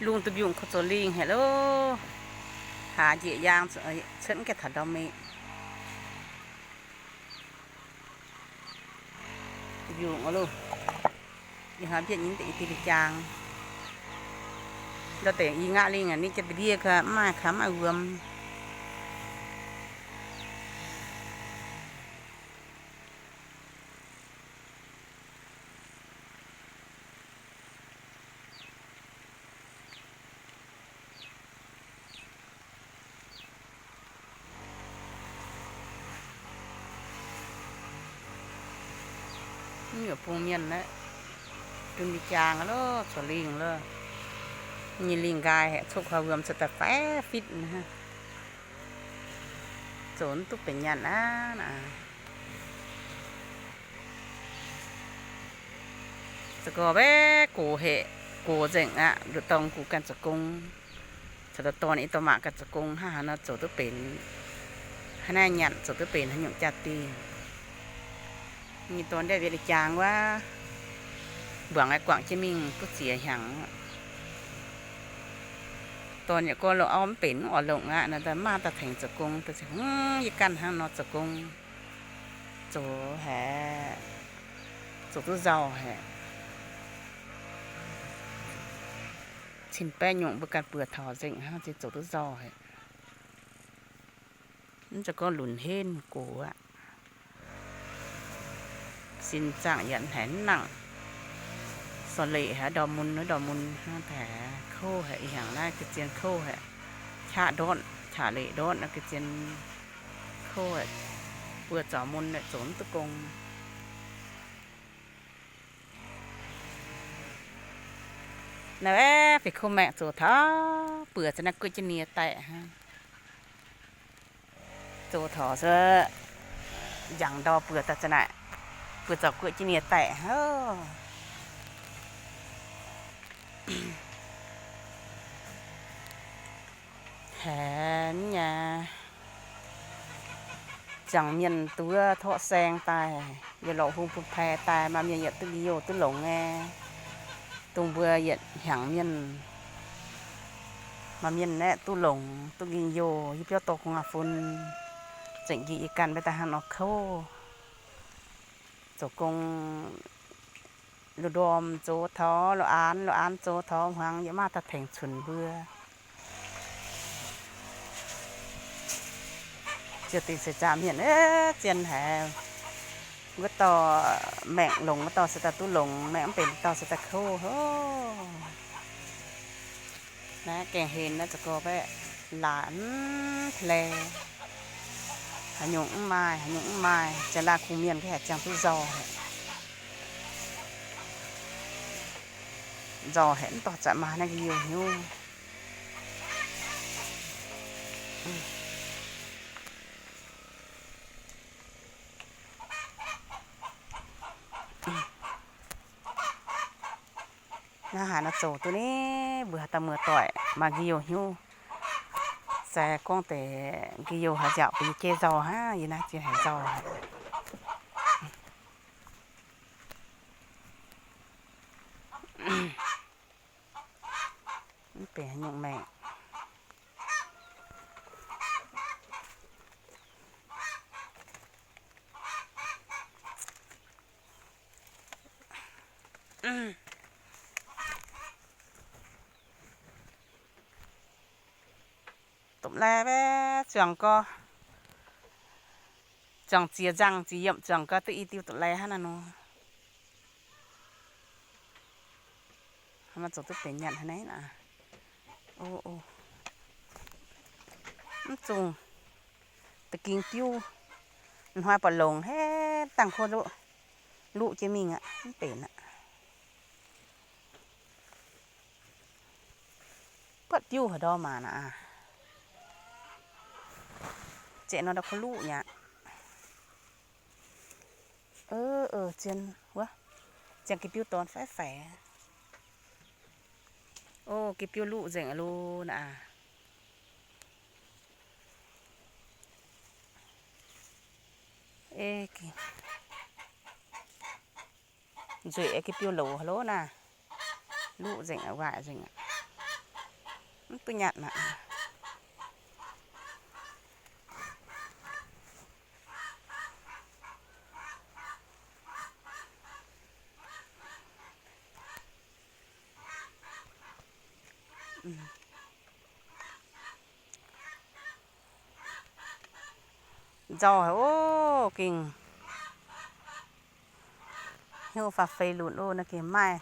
Lungh duqv mbiungc kouv zoux lingh haic loh. Hlaax njiec yaang cuotv gaengh taux ndau mingh. Mbiungc loh. Ih hnoi mbietv nyei deix i diuh jaang. Ndau deix i ngaaqv lingh ninh jaa ndie ka mv maaih, ka mv maaih wuom. Nyuoqc bung mienh aeqv, dun li jaang loh, zoux lingh loh. Nyei lingh nqaai haeqv, coqv koi wuom cuotv daaih faix fitv. Zoux mv duqv benx nyaanh aqv. Za'gengh maiv gox haeqv, gox nzengc aqv. Nduqc dorn gux ganh zoux gong, caux nduqc dorn i dorn mangc ganh zoux gong hnangv haaix nor zoux duqv benx haaix naaiv nyanc, zoux duqv benx haaix nyungc jaa-dingh. Nyei dorn ndiev wiev li jaang wuov, mbuangz guangc jienv mingh duqv ziex hnyangx. Dorn yaac gorngv loz-auv mv benx mv oix longc aqv nor, maaih daaih tengx zoux gong, daaih hmz yie ganh hnangv nor zoux gong, zoux haic, zoux duqv nzauh haic. Cin-baeqv nyungc mbuo ganh buoz taux nzengc hnangv, zoux duqv nzauh haic. Mv zeiz gorngv lunx henv gox aqv. Sin zaangc yietc haic mv nangc. Sorc leic haic, ndorm mun, ndorm mun hnangv haic, kouv haic, ih hnyangx naaiv ga'zien kouv haic. Qaqv ndortv, qaqv leic ndortv nor ga'zien kouv haic. Buoz zaux mun zoux mv duqv gong. Naaiv fih kuv maengc zoux taux buoz za'naaiv guoqv jienv nie daaih hnangv. Zoux taux se njangc ndau buoz daaih za'naaiv, buoz zaux guoqv jienv nie daaih hnangv. Haiz nyei, ziangh mienh duqv wuov torqv saeng daaih, yietc lorqc hung bun pai daaih, maaih mienh yietc duqv nqi youh duqv longx nyei. Dongh mbuo yietc hnyangx mienh, maaih mienh aeqv, duqv longx duqv nqi youh, yie biauv dorh kungx aav fun, zengc njiec yie ganh maiv daaih hnangv nor kouv. Zoux gong, lungh ndorm zoux taux lungh aanx, lungh aanx zoux taux hmuangx, yie maaih daaih tengx cunx mbuo. Ziouc dingc seix zaangc mienh zien haic. Wuov dauh maengc longx, wuov dauh se daaih duqv longx, maengc mv benx, wuov dauh se daaih kouv hov. Naaiv gaengh hlen naaiv za'gengh baeqv laaix mv hle. Haaix nyungc mv maaih, haaix nyungc mv maaih, ziangh laanh kungx mienh ga'haic ziangh duqv nzauh haic. Nzauh haic, mv dorh zanc maaih naaiv nqi youh hnyouv. Naaiv haaix nor zoux duqv ni, mbuo haaix dauh muoz-doic maaih nqi youh hnyouv, se gorngv deix nqi youh haaix nziaauc bun yie jeiv nzauh hnangv, yie naaiv zien haic nzauh haic. Mv benx haaix nyungc maengc. Dopv-laih maiv zuangx gorx, zuangx ziex nzangh ziex yiemc zuangx gorx duqv i diuh dopv-laih hnangv naaiv nor. Maiv zuqc duqv benx nyanc haaix naaiv aqv. O, o. Mv zungh da'gingx biuv, hnoi buatc longx haic, dangh kuv luqv jienv mingh aqv, mv benx aqv. Buatc biuv haaix ndau maah aqv. Zeqc nor ndau kuv luqv nyei aqv. Ov, zien wuov, ziangh ga'biuv dorn faix-faix. O, ga'biuv luqv nzengc loh naaiv aqv. Nzueic ga'biuv loz haaix loz naaiv. Luqv nzengc aqv, waaic nzengc aqv. Mv duqv nyanc aqv. Nzauh haic oc, gengh hnyouv faah fei lunc oc. Naaiv gengh maaih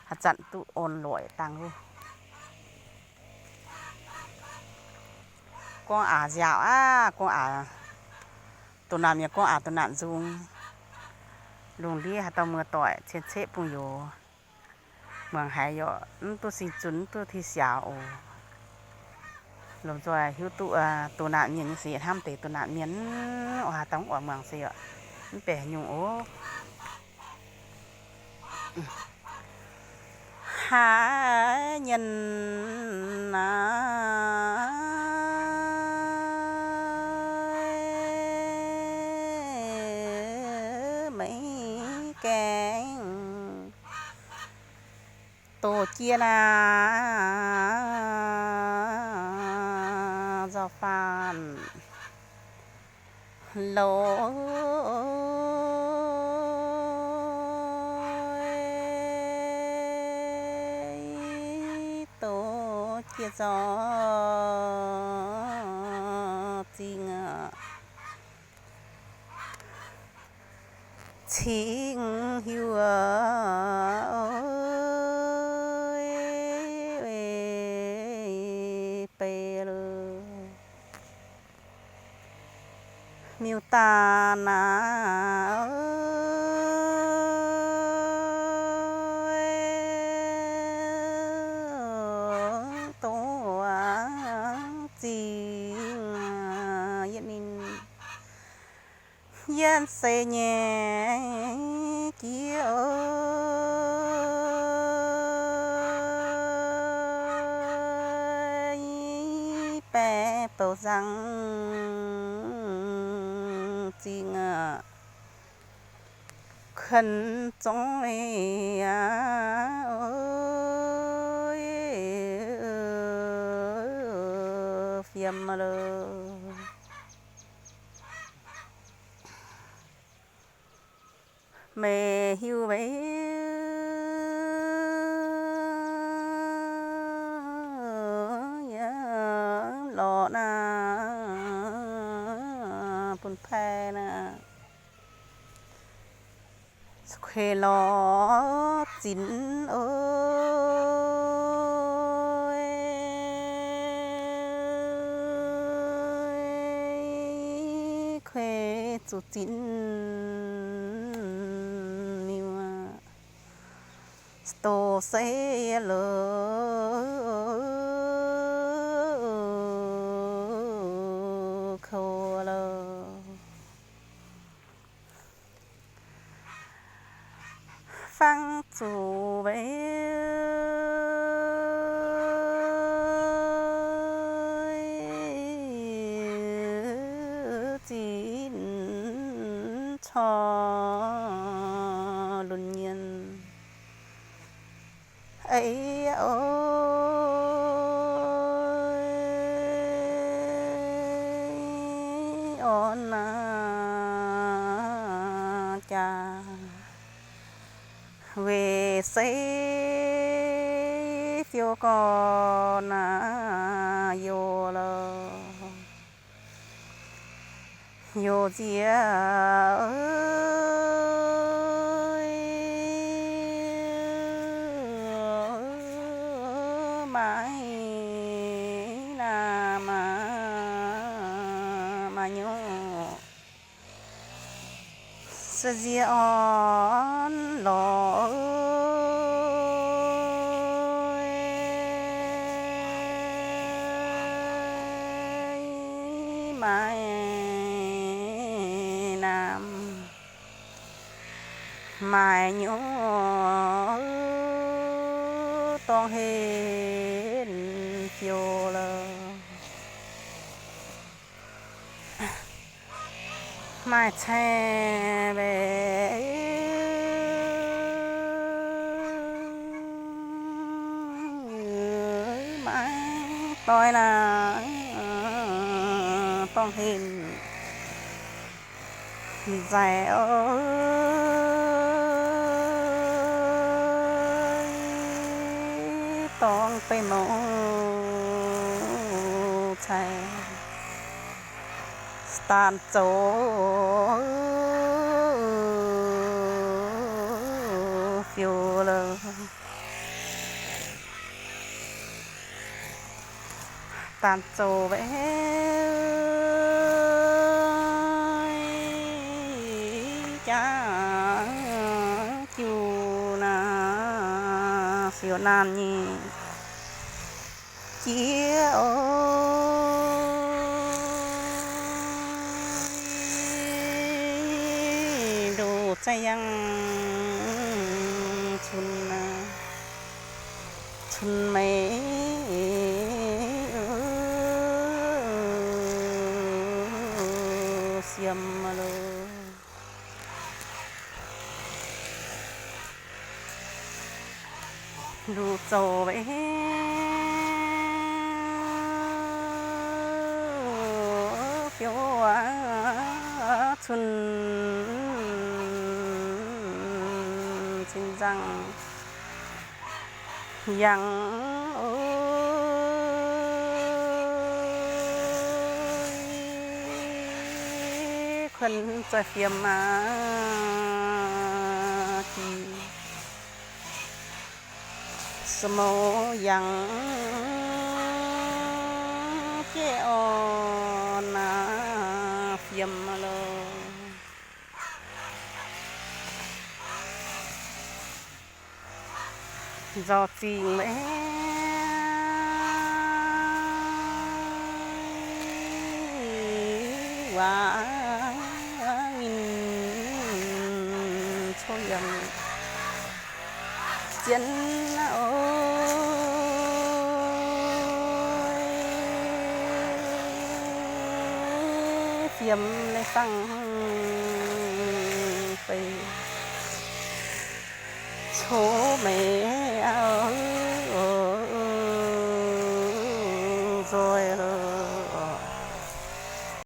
haaix zanc duqv orn loic dangh oc. Gorngv aax nziaauc aqv, gorngv aax, doh naanc mienh gorngv aax doh naanc nzung. Lungh ndiev haaix dauh muoz-doic cien-ceqv bungx youz muangx haiz yaac mv duqv sing zunc, mv duqv ti siaaux oc. Lomh nzoih hiuv duqv doh naanc mienh nyei sic hnamv deix doh naanc mienh, oix haaix dauh mv oix muangx se yaac mv benx haaix nyungc oc. Haaix nyungc naaiv maiv gaengh doqc jiex naaiv nzauh faanh loz, doqc jiex nzauh zingh aqv. Cingx hiuv beiv lorqc, miuc-daanh naaiv doqc zingh yietc ninh yietc seix nyei jiex oc. Baeqc bouc nzangc zingh aqv, kuonx zorngv aqv, fiem loh. Meih hiuv mbuo yiem lorqc naaiv bun paaiv naaiv, kuei lorz zinx oc. Kuei zuqc zinx miuc doqc seix loz kouv loh. Fangx zuqc mbuo zinx corc lunx nyienh. Eix oc, orn naaiv jaax weic se fiou gorn naaiv youz loh. Youz nziex maiv naamh, maaih nyungc se nziex orn lorqc, maaih naamh maaih nyungc dorngx henv fiou loh. Maaih caeng mbaeqc, aengx doix naaic dorngh henh nzaic oc. Dorngh beih mouc cai daan zoux fiuv loh. Daan zoux weic jaax jiu naaic fiuv naamh nyei jiex oc. Ndoh za'yangh cun, cun meix siemv loh. Nduqc zoux weic fiuv cun cin nzangc yangh oc. Kuonx zoih fiem aqv, jiex se mouz yangh jiex orn aqv, fiem loh. Nzauh zingh weic waac nyinh cov yangh zien oc. Fiem leiz-bang feix coqv meix aqv.